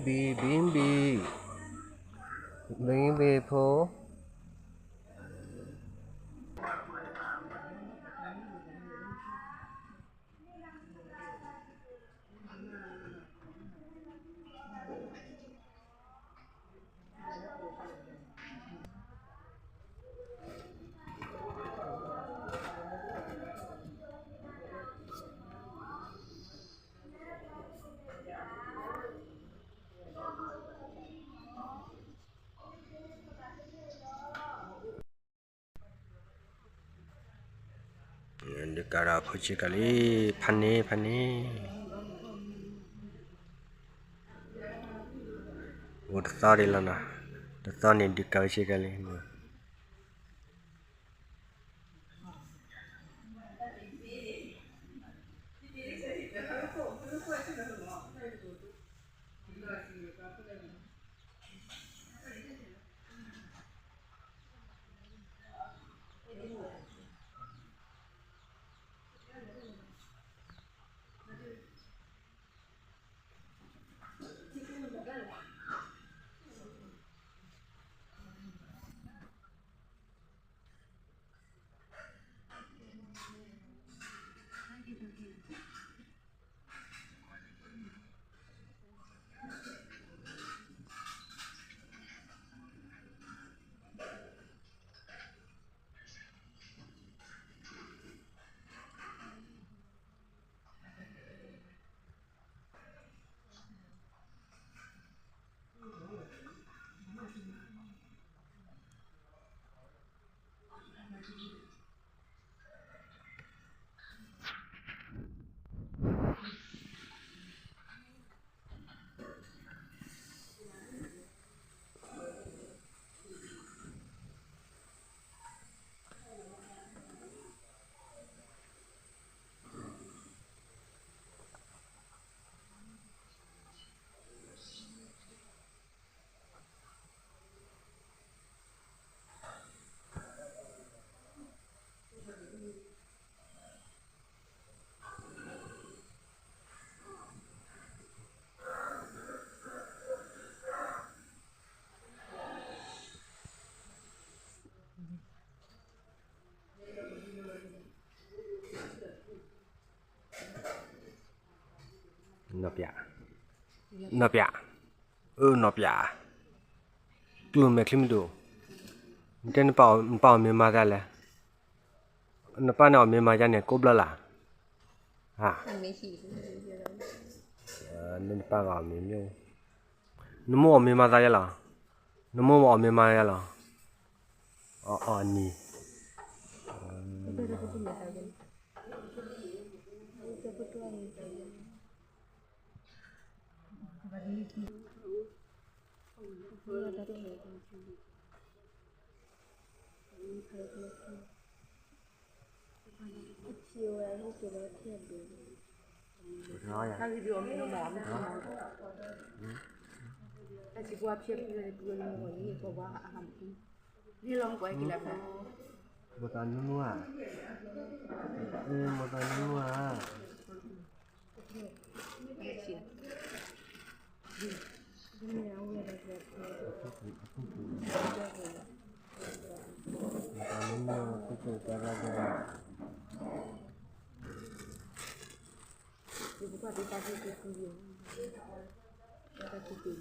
ဘံဘံဘံ, ဘံဘံဖိ. ဒုးကးဒီး ဖိဆ့ကၤလံ, ဖးန့ၣ် ဖးန့ၣ်, အိၣ်တသီဒံးလီၤနီၤ, တသီန့ၣ် ဒုးကးဝဲဆ့ကၤလံ. နီၢ်ပျး, နီၢ်ပျး, အၢ နီၢ်ပျး, ကျိၣ်မဲာ်ချံမ့ၢ်ဒိၣ်, နတဲနပၢ်အီၣ်မ့ၤမၤသးလဲၣ်, နပၢ်န့ၣ်အီၣ်မ့ၤမၤယါန့ၣ် ကိးဘျီလၢ်, ဟါ, နပၢ်ဂၤအီၣ်မ့ၤမ့ၢ်, နမိၢ်အီၣ်မ့ၤမၤသးယါလီၤ, နမိၢ်အီၣ်မ့ၤမၤယါလီၤ, အီၣ်အီၣ်နံၤ မိၢ်သးနူမူဧါ, မိၢ်သးနူမူဧါ, မိၢ်သးနူမူ ပကၢ်ရၢဒၢ